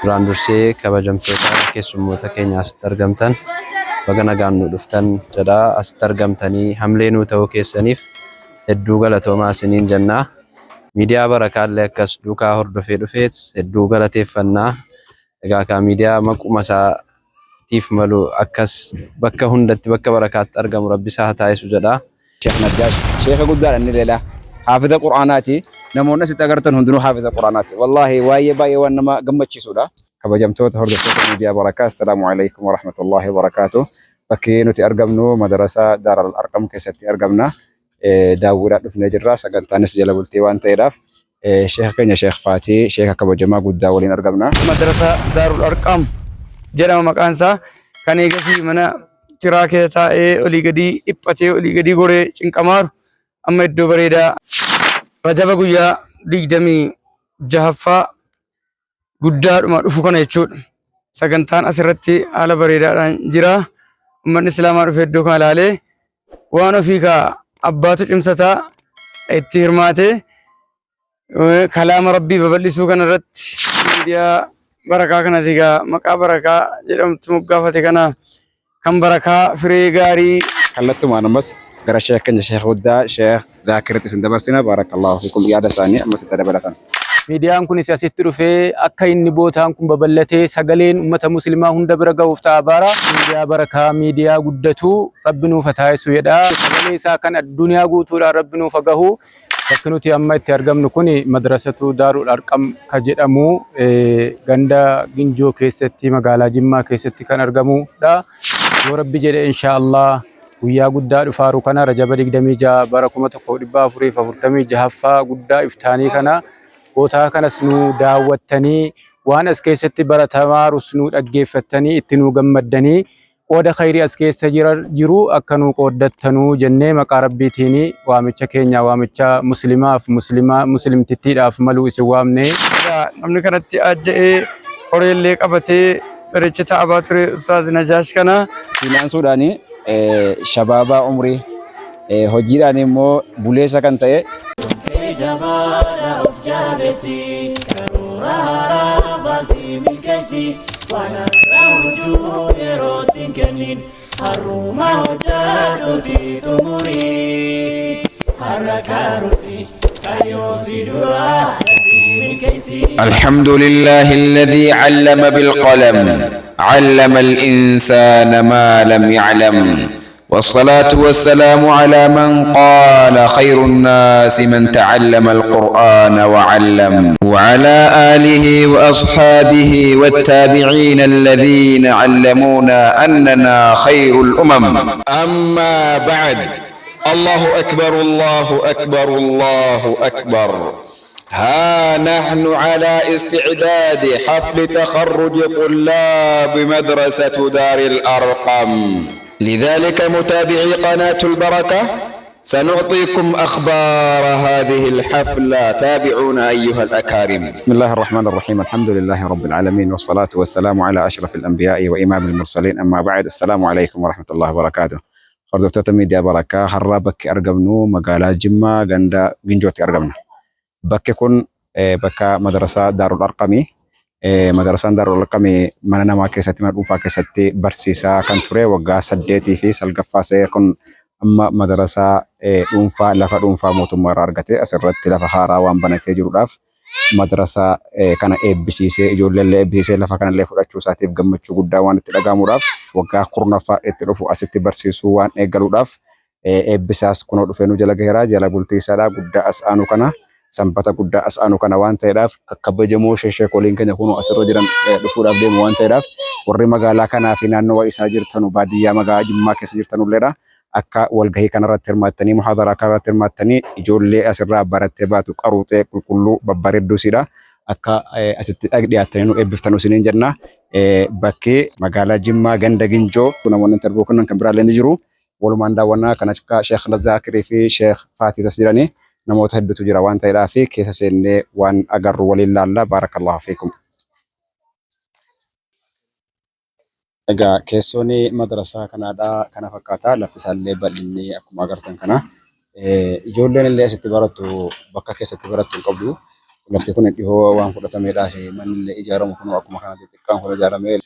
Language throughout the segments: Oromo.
Duraan dursee kabajamtoota keessummoota keenya asitti argamtan baga nagaan nu dhuftan jedha. Asitti argamtanii hamlee nuu ta'uu keessaniif hedduu galatoomaa isiniin jenna. Miidiyaa Barakaallee akkas duukaa hordofee dhufeet hedduu galateeffannaa. Egaa kaa miidiyaa maquma isaatiif malu akkas bakka hundatti bakka barakaatti argamu rabbi isaa haa taasisu jedha. Sheekh Najjaash sheekha guddaadha inni leelaa. Haafiza Qur'aanaati. Namoonni asitti agartan hundinuu haafiza Qur'aanaati. Wallaahi waa'ee baay'ee waan nama gammachiisudha. Kabajamtoota hordoftoota miidiyaa Barakaa, Assalaamu alaikum warahmatullaahi wabarakaatuh. Bakki nuti argamnu madarasaa Daaral Arqam keessatti argamna. Daawwiidhaan dhufnee jirra. Sagantaanis jala bultii waan ta'eedhaaf sheekha keenya Sheekh Faatii, sheekha kabajamaa guddaa waliin argamna. Madrasaa Daarul Arqam jedhama maqaan isaa. Kan eegasii mana kiraa keessa taa'ee olii gadii dhiphatee olii gadii goree cinqamaaru amma iddoo bareedaa Rajaba guyyaa 26ffaa guddaadhuma dhufu kana jechuudha. Sagantaan asirratti haala bareedaadhaan jira. Uummanni Islaamaa dhufee iddoo kana ilaalee waan ofii kaa abbaatu cimsataa itti hirmaatee kalaama rabbii babal'isuu kana irratti miidiyaa barakaa kanas egaa maqaa barakaa jedhamtu moggaafate kana kan barakaa firee gaarii. Kallattumaan ammas gara sheekh keenya sheekh guddaa sheekh Zaakiritti isin dabarsina. Baarakallaahu fiikum yaada isaanii ammas itti dabalatan. Miidiyaan kunis asitti dhufee akka inni bootaan kun babal'atee sagaleen ummata muslimaa hunda bira ga'uuf ta'a bara miidiyaa barakaa miidiyaa guddatu rabbi nuuf haa taasisu jedha. Sagalee isaa kan addunyaa guutuudhaan rabbi nuuf haa gahu. Bakki nuti amma itti argamnu kun madrasatu Daarul Arqam ka jedhamu ganda Ginjoo keessatti magaalaa Jimmaa keessatti kan argamudha. Yoo rabbi jedhe insha Allah guyyaa guddaa dhufaaru kana Rajaba 26 bara 1446ffaa guddaa iftaanii kana bootaa kanas nu daawwattanii waan as keessatti baratamaarus nu dhaggeeffattanii itti nu gammaddanii qooda khayrii as keessa jiru akka nuu qooddattanuu jennee maqaa Rabbiitiin waamicha keenya waamicha muslimaaf muslimaa muslimtittiidhaaf malu isin waamne. Egaa namni kanatti ajja'ee horeellee qabatee bareecha ta'abaa ture Ustaaz Najaash kana. Fiinaansuudhaan shabaabaa umrii hojiidhaan immoo buleessa kan ta'e. Jabaadha of jabeessi karoora haaraa baasii milkeessi waan har'a hojjuu yerootti hin kennin har'uma hojjadhuuti xumuri har'a karoorsi kaayyoo si dura dafii milkeessi. الحمد لله الذي علم بالقلم علم الإنسان ما لم يعلم والصلاة والسلام على من قال خير الناس من تعلم القرآن وعلم وعلى آله وأصحابه والتابعين الذين علمونا أننا خير الأمم أما بعد الله أكبر الله أكبر الله أكبر ها نحن على استعداد حفل تخرج طلاب مدرسة دار الأرقم لذلك متابعي قناة البركة سنعطيكم أخبار هذه الحفلة تابعونا أيها الأكارم بسم الله الرحمن الرحيم الحمد لله رب العالمين والصلاة والسلام على أشرف الأنبياء وإمام المرسلين أما بعد السلام عليكم ورحمة الله وبركاته Hordoftoota miidiyaa Barakaa har'a bakki argamnu magaalaa Jimmaa ganda Ginjootti argamna. Bakki kun bakka madrasaa Daarul Arqamii. Madrasaan Daarul Arqamii mana namaa keessatti mana dhuunfaa keessatti barsiisaa kan ture waggaa 8 fi 9ffaa se'ee kun amma madrasaa dhuunfaa lafa dhuunfaa mootummaa irraa argate asirratti lafa haaraa waan banatee jiruudhaaf madrasaa kana eebbisiisee ijoolleellee eebbisiisee lafa kanallee fudhachuu isaatiif gammachuu guddaa waan itti dhaga'amuudhaaf waggaa 10ffaa itti dhufu asitti barsiisuu waan eegaluudhaaf eebbisaas kunoo dhufee nu jala gaheera jala bultii isaadha guddaa as aanu kana sanbata guddaa as aanu kana waan ta'eedhaaf kakkabajamoo sheekoliin keenya kunoo asirra jiran dhufuudhaaf deemu waan ta'eedhaaf warri magaalaa kanaa fi naannowa isaa jirtanu baadiyyaa magaalaa Jimmaa keessa jirtanulleedha akka walgahii kanarratti hirmaattanii muhaadaraa kanarratti hirmaattanii ijoollee asirraa barattee baatu qaruuxee qulqulluu babbareedduu siidha akka asitti dhiyaattanii nu eebbiftanu isiniin jenna. Bakki magaalaa Jimmaa ganda Ginjoo namoonni interview kennan kan biraallee ni jiru. Walumaan daawwannaa kan akka Sheekh Zaakirii fi Sheekh Faatii as jiranii namoota hedduutu jira waan ta'eedhaaf keessa seennee waan agarru waliin laalla. Baarakallahu fiikum. Egaa keessoon madrasaa kanaadha kana fakkaata. Lafti isaallee bal'inni akkuma agartan kana. Ijoolleen illee asitti barattu bakka keessatti barattu hin qabdu. Lafti kun dhihoo waan fudhatameedhaa fi manni illee ijaaramu kun akkuma kana xixiqqaan kun ijaaramee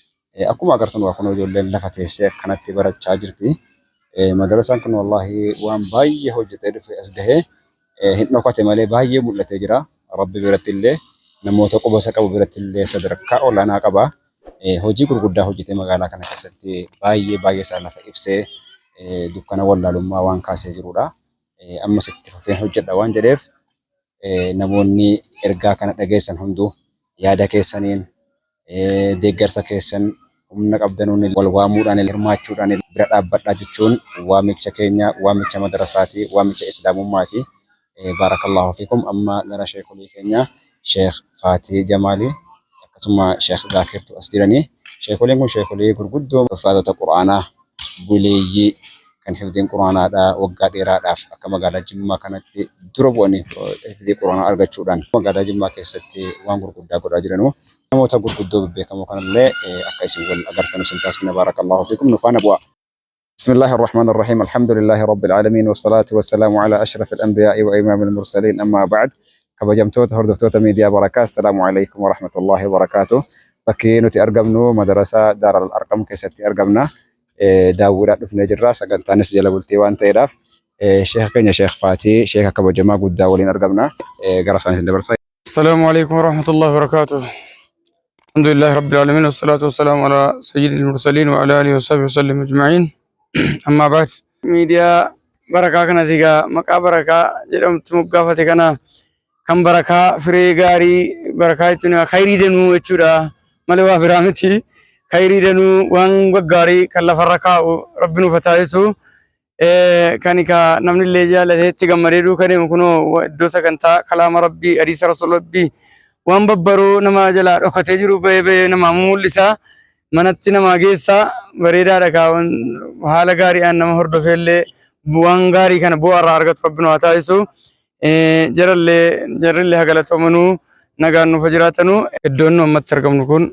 akkuma agartan waa kun ijoolleen lafa teessee akkanatti barachaa jirti. Madarasaan kun wallaahi waan baay'ee hojjetee dhufe as gahee hin dhokate malee baay'ee mul'atee jira. Rabbi biratti illee namoota quba isa qabu biratti illee sadarkaa olaanaa qaba. Hojii gurguddaa hojjetee magaalaa kana keessatti baay'ee baay'ee isaa lafa ibsee dukkana wallaalummaa waan kaasee jirudha. Ammas itti fufeen hojjedha waan jedheef namoonni ergaa kana dhageessan hunduu yaada keessaniin deeggarsa keessan humna qabdanuun wal waamuudhaan hirmaachuudhaan bira dhaabbadhaa jechuun waamicha keenya waamicha madarasaati waamicha islaamummaati. Baarakallahu fiikum amma gara sheekolii keenya Sheekh Faatii Jamaali akkasuma Sheekh Zaakirtu as jiranii. Sheekoliin kun sheekolii gurguddoo huffaazota Qur'aanaa buleeyyii kan hifdiin Qur'aanaadhaa waggaa dheeraadhaaf akka magaalaa Jimmaa kanatti dura bu'anii hifdii Qur'aanaa argachuudhaan magaalaa Jimmaa keessatti waan gurguddaa godhaa jiranu. Namoota gurguddoo bebbeekamoo kanallee akka isin wal agartanu isin taasifna. Baarakallahu fiikum nu faana bu'aa. بسم الله الرحمن الرحيم الحمد لله رب العالمين والصلاة والسلام على أشرف الأنبياء وإمام المرسلين أما بعد kabajamtoota hordoftoota miidiyaa Barakaa assalaamu alaikum warahmatullahi wabarakaatuh. Bakki nuti argamnu madarasaa Daaral Arqam keessatti argamna. Daawwiidhaan dhufnee jirra. Sagantaanis jala bultii waan ta'eedhaaf sheeka keenya Sheekh Faatii sheeka kabajamaa guddaa waliin argamna. Gara isaaniitiin dabarsa. السلام عليكم ورحمة الله وبركاته الحمد لله رب العالمين والصلاة والسلام على سيد المرسلين وعلى آله وصحبه وسلم أجمعين أما بعد miidiyaa barakaa kana sigaa maqaa barakaa jedhamtu moggaafate kana kan barakaa firee gaarii barakaa jechuun khayrii danuu jechuudha malee waa biraa miti khayrii danuu waan gaggaarii kan lafarra kaa'u rabbi nuuf haa taasisu. Kan ka namni illee jaalatee itti gammadee duuka deemu kunoo iddoo sagantaa kalaama rabbii hadiisa rasuula rabbii waan babbaroo nama jalaa dhokatee jiru bahee bahee namaa mul'isa manatti namaa geessa bareedaadha kaa haala gaariidhaan nama hordofee illee waan gaarii kana bu'aa irraa argatu rabbi nu haa taasisu. Jarallee jarrillee haa galatoomanuu nagaan nuuf haa jiraatanuu iddoon nu ammatti argamnu kun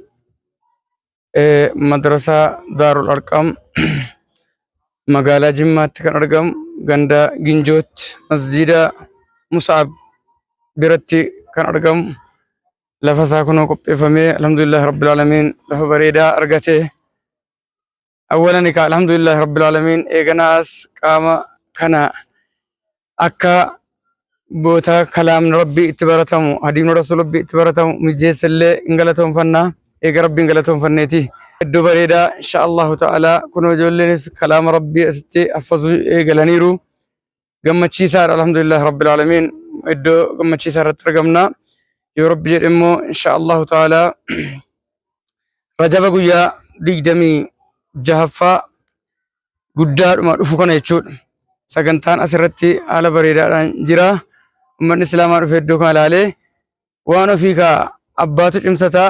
Madrasaa Daarul Arqam magaalaa Jimmaatti kan argamu ganda Ginjootti masjiida Mus'ab biratti kan argamu lafa isaa kunoo qopheeffamee alhamdulillah rabbil aalamiin lafa bareedaa argate. Awwalan egaa alhamdulillah rabbil aalamiin eeganaa as qaama kana akka boota kalaamni rabbii itti baratamu hadiimni rasuul rabbii itti baratamu mijeessellee hin galatoonfanna eega rabbiin galatoonfanneeti. Iddoo bareedaa insha Allahu ta'ala kunoo ijoolleenis kalaama rabbii asitti haffazuu eegalaniiru. Gammachiisaadha alhamdulillah rabbil aalamiin iddoo gammachiisaa irratti argamna. Yoo rabbi jedhe immoo insha Allahu ta'ala Rajaba guyyaa 26ffaa guddaadhuma dhufu kana jechuudha. Sagantaan asirratti haala bareedaadhaan jira. Uummanni Islaamaa dhufee iddoo kana ilaalee waan ofii kaa abbaatu cimsataa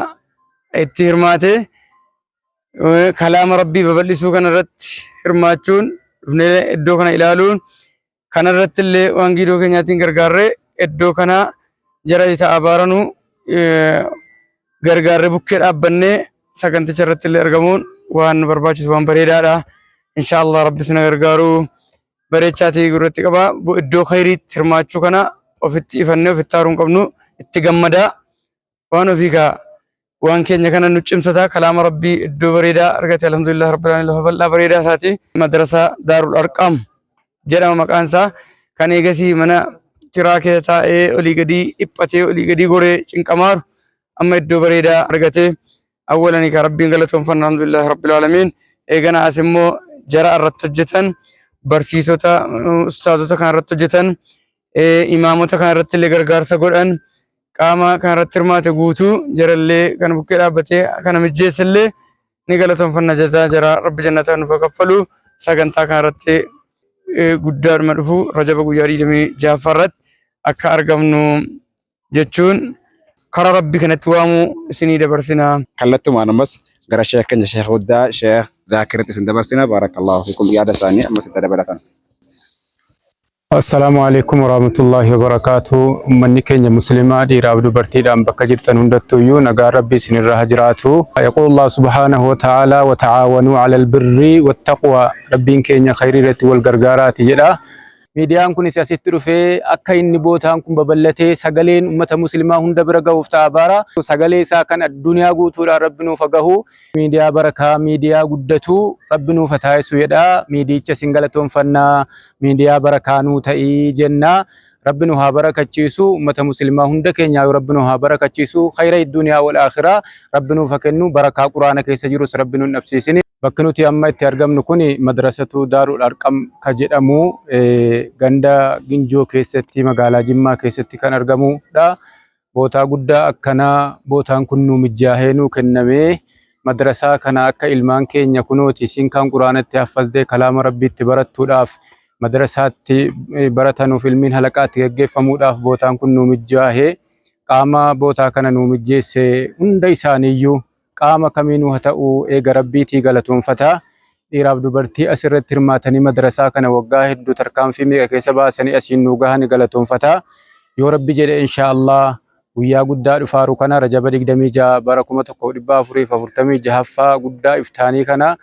itti hirmaatee kalaama rabbii babal'isuu kana irratti hirmaachuun dhufnee iddoo kana ilaaluun kana irratti illee waan giidoo keenyaatiin gargaarree iddoo kana jara isa abaaranuu gargaarree bukkee dhaabbannee saganticha irratti illee argamuun waan nu barbaachisu waan bareedaadha. Inshaallah rabbi isin gargaaru bareechaatii gurratti qaba. Iddoo khayriitti hirmaachuu kana ofitti ifannee ofitti aaruu hin qabnu itti gammadaa. Waan ofii kaa waan keenya kana nu cimsataa kalaama rabbii iddoo bareedaa argate alhamdulillah rabbil alamin lafa bal'aa bareedaa isaati madrasaa daarul arqam jedhama maqaan isaa kan eegasii mana kiraa keessa taa'ee olii gadii dhiphatee olii gadii goree cinqamaaru amma iddoo bareedaa argate awwalanii ka rabbiin galatoonfanna alhamdulillah rabbil alamin eegana as immoo jara irratti hojjetan barsiisota ustaazota kan irratti hojjetan imaamota kan irratti illee gargaarsa godhan qaama kan irratti hirmaate guutuu jarallee kan bukkee dhaabbatee kana mijjeessellee ni galatoonfanna jazaa jara rabbi jannataa nuuf haa kaffalu sagantaa kana irratti guddaadhuma dhufu rajaba guyyaa 26ffaa irratti akka argamnu jechuun karaa rabbi kanatti waamuu isinii dabarsina. Kallattumaan ammas gara sheekh keenya sheekh guddaa sheekh Zaakiritti isin dabarsina. Baarakallahu fiikum yaada isaanii ammas itti dabalatan. Assalaamu alaikum warahmatullahi wabarakaatu. Ummanni keenya muslimaa dhiiraaf dubartiidhaan bakka jirtan hundattuyyuu nagaan rabbi isinirra haa jiraatu. Yaquulu Allah subhaanahu wa ta'ala wa ta'aawanuu alal birri wattaqwa. Rabbiin keenya khayrii irratti wal gargaaraati jedha. Miidiyaan kunis asitti dhufee akka inni bootaan kun babal'atee sagaleen ummata muslimaa hunda bira gahuuf ta'a baara. Sagalee isaa kan addunyaa guutuudhaan Rabbi nuuf haa gahu. Miidiyaa barakaa, miidiyaa guddatu Rabbi nuuf haa taasisu jedha. Miidiyicha isin galatoonfanna. Miidiyaa barakaa nuu ta'ii jenna. Rabbi nu haa barakachiisu. Ummata muslimaa hunda keenyaa Rabbi nu haa barakachiisu. Khayra duniyaa wal akhiraa Rabbi nuuf haa kennu. Barakaa Quraana keessa jirus Rabbi nu hin dhabsiisini. Bakki nuti amma itti argamnu kun madrasatu Daarul Arqam ka jedhamu ganda Ginjoo keessatti magaalaa Jimmaa keessatti kan argamudha. Bootaa guddaa akkanaa bootaan kun nu mijjaahee nuu kennamee madrasaa kana akka ilmaan keenya kunooti isiin kaan Quraanatti haffaztee kalaama Rabbiitti barattuudhaaf madrasaatti baratanuuf ilmiin halaqaatti gaggeeffamuudhaaf bootaan kun nuu mijjaahee qaama bootaa kana nuu mijjeesse hunda isaaniiyyuu qaama kamiinuu haa ta'u eega Rabbiitii galatoonfata. Dhiiraaf dubartii asirratti hirmaatanii madrasaa kana waggaa hedduu tarkaanfii meeqa keessa baasanii asiin nuu gahani galatoonfata. Yoo Rabbi jedhe inshaa Allah guyyaa guddaa dhufaaru kana Rajaba 26 bara 1446ffaa guddaa iftaanii kana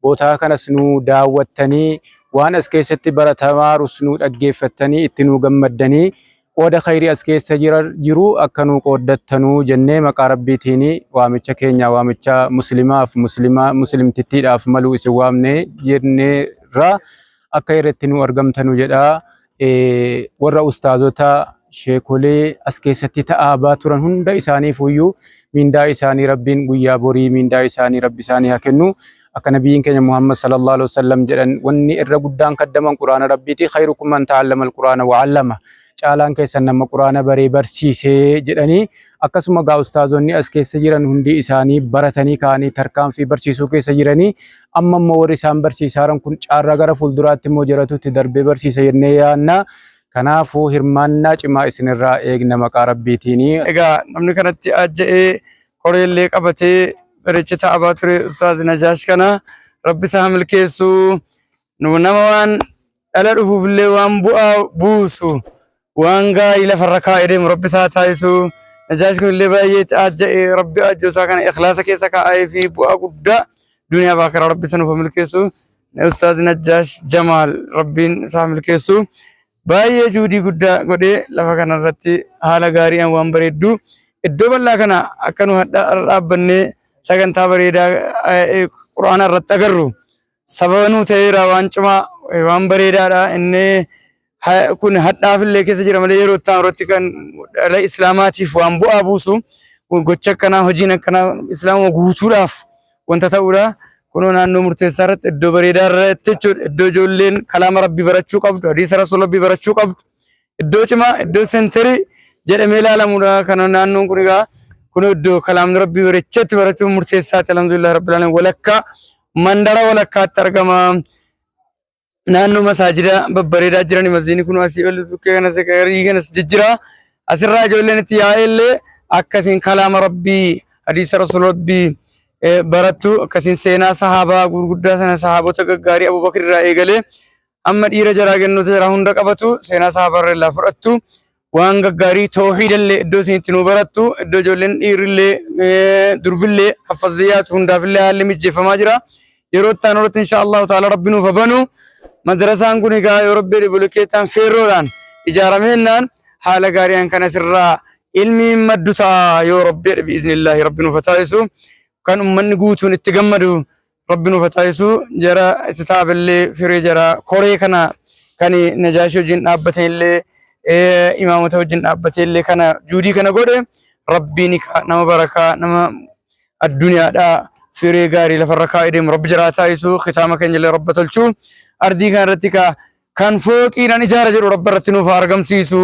bootaa kanas nuu daawwattanii waan as keessatti baratamaarus nuu dhaggeeffattanii itti nuu gammaddanii qooda khayrii as keessa jiru akka nuu qooddattanuu jennee maqaa Rabbiitiin waamicha keenya waamicha muslimaaf muslimaa muslimtittiidhaaf malu isin waamne jenneerra akka irratti nuu argamtanu jedha. Warra ustaazota sheekolee as keessatti ta'aabaa turan hunda isaaniifuyyuu mindaa isaanii Rabbiin guyyaa borii mindaa isaanii Rabbi isaanii haa kennu. Akka nabiyyiin keenya Muhammad sallallahu alaihi wasallam jedhan wanni irra guddaan kaddaman Quraana Rabbiiti. Khayrukum man ta'allama al-Quraana wa 'allama. Caalaan keessan nama Quraana baree barsiisee jedhanii akkasuma gaa ustaazonni as keessa jiran hundi isaanii baratanii ka'anii tarkaanfii barsiisuu keessa jiranii amma immoo warri isaan barsiisaaran kun caarraa gara fuulduraatti immoo jaratutti darbee barsiisa jennee yaanna. Kanaafuu hirmaannaa cimaa isinirraa eegna maqaa Rabbiitiin. Egaa namni kanatti ajja'ee koreellee qabatee bareecha ta'abaa ture Ustaaz Najaash kana Rabbi isaa milkeessu nu nama waan dhala dhufuufillee waan bu'aa buusu waan gaarii lafarra kaa'ee deemu Rabbi isaa taasisu. Najaash kun illee baay'ee ajja'ee Rabbi ajjoo isaa kana ikhlaasa keessa kaa'ee fi bu'aa guddaa duniyaa fi akhiraa Rabbi isa nuuf milkeessu. Ustaaz Najjaash Jamaal Rabbiin isaa milkeessu. Baay'ee juudii guddaa godhee lafa kanarratti haala gaariidhaan waan bareedduu iddoo bal'aa kana akka nu dhaabbannee sagantaa bareedaa quraana irratti agarru sababa nuu ta'eera waan cimaa waan bareedaadha inni kun hadhaaf illee keessa jira malee yeroo itti aanu irratti kan dhala islaamaatiif waan bu'aa buusu gocha akkanaa hojiin akkanaa islaama guutuudhaaf wanta ta'uudha. Kunoo naannoo murteessaa irratti iddoo bareedaa irratti jechuudha. Iddoo ijoolleen kalaama rabbii barachuu qabdu, hadiisa rasuula rabbii barachuu qabdu. Iddoo cimaa, iddoo senterii jedhamee ilaalamudha. Kana naannoon kun egaa kunoo iddoo kalaamni rabbii bareechetti barachuun murteessaati. Alhamdulillah rabbil alamin walakkaa mandara walakkaatti argama. Naannoo masaajida babbareedaa jiran masjiidni kun asii ol bukkee kanas garii kanas jijjira. Asirraa ijoolleen itti yaa'ee illee akkasiin kalaama rabbii hadiisa rasuula rabbii barattu akkasiin seenaa sahaabaa gurguddaa sana sahaabota gaggaarii Abubakar irraa eegalee amma dhiira jaraa gennoota jaraa hunda qabatu seenaa sahaabaa irraa fudhattu waan gaggaarii toohiidallee iddoo isin itti nuu barattu iddoo ijoolleen dhiirrillee durbillee haffaziyyaatu hundaafillee haalli mijjeeffamaa jira. Yeroo itti aanu irratti insha Allahu ta'ala rabbi nuuf haa banu. Madrasaan kun egaa yoo rabbi jedhe bolokkeettaan feerroodhaan ijaarameenaan haala gaariidhaan kan asirraa ilmiin maddu ta'a yoo rabbi jedhe bi'iznillaahi rabbi nuuf haa taasisu. Kan ummanni guutuun itti gammadu Rabbi nuuf haa taasisu jara itti taabillee firee jara koree kana kan Najaashii wajjin dhaabbate illee imaamota wajjin dhaabbate illee kana juudii kana godhe Rabbiin nama barakaa nama addunyaadhaa firee gaarii lafarra kaa'ee deemu Rabbi jara haa taasisu kitaama keenya illee Rabba tolchu ardii kana irratti ka kan fooqiidhaan ijaara jedhu Rabbi irratti nuuf haa argamsiisu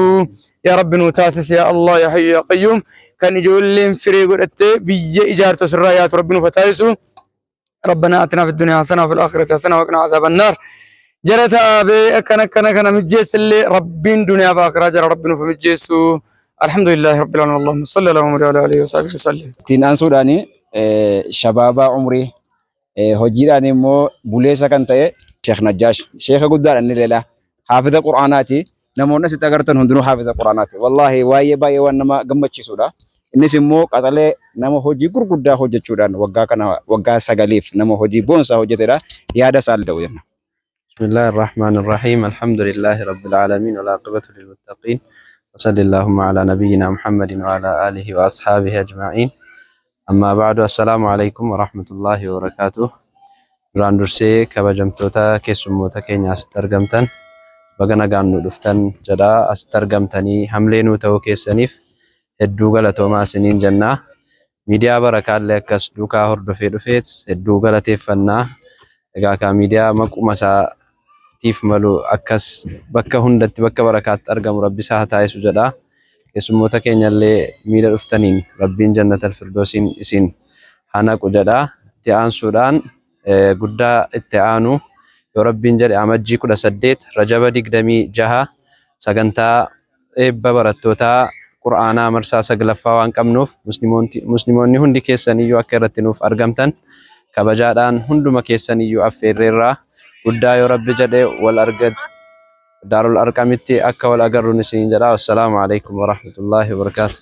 yaa Rabbi nuu taasisi yaa Allah yaa Hayyu yaa Qayyuum kan ijoolleen firee godhattee biyya ijaartu asirraa yaatu Rabbi nuuf haa taasisu. ربنا آتنا في الدنيا حسنة وفي الآخرة حسنة وقنا عذاب النار جرى تابي أكن أكن أكن مجيس اللي ربين دنيا وآخرة جرى ربنا في مجيسو الحمد لله رب العالمين اللهم صل على محمد وعلى آله وصحبه وسلم. Ittiin aansuudhaan shabaabaa umrii hojiidhaan immoo buleessa kan ta'e Sheekh Najjaash sheeka guddaadha inni leelaa haafiza Qur'aanaati. Namoonni asitti agartan hundinuu haafiza Qur'aanaati. Wallaahi waa'ee baay'ee waan nama gammachiisudha. Innis immoo qaxalee nama hojii gurguddaa hojjechuudhaan waggaa kana waggaa sagaliif nama hojii boonsaa hojjetedha. Yaada isaa da'u jenna. بسم الله الرحمن الرحيم، الحمد لله رب العالمين، والعاقبة للمتقين، وصلى اللهم على نبينا محمد وعلى آله وأصحابه أجمعين، أما بعد، السلام عليكم ورحمة الله وبركاته. Duraan dursee kabajamtoota keessummoota keenya asitti argamtan, baga nagaan nu dhuftan jedhaa. Asitti argamtanii hamlee nuu ta'uu keessaniif hedduu galatoomaa isiniin jennaa. Miidiyaa Barakaallee akkas duukaa hordofee dhufeet hedduu galateeffannaa. Egaa kaa miidiyaa maquma isaatiif malu akkas bakka hundatti bakka Barakaatti argamu Rabbi isaa haa taasisu jedhaa. Keessummoota keenyallee miila dhuftaniin Rabbiin jannatal firdoosiin isin haa naqu jedhaa. Itti aansuudhaan guddaa itti aanu yoo Rabbiin jedhe Amajjii 18, Rajaba 26 sagantaa eebba barattootaa Qur'aanaa marsaa saglaffaa waan qabnuuf, Muslimoonni hundi keessaniyyuu akka irratti nuuf argamtan kabajaadhaan hunduma keessaniyyuu affeerreerraa. Guddaa yoo Rabbi jedhe wal arga Daarul Arqamitti akka wal agarruun isiniin jedha. Wassalaamu alaikum warahmatullaahi wabarakaatu.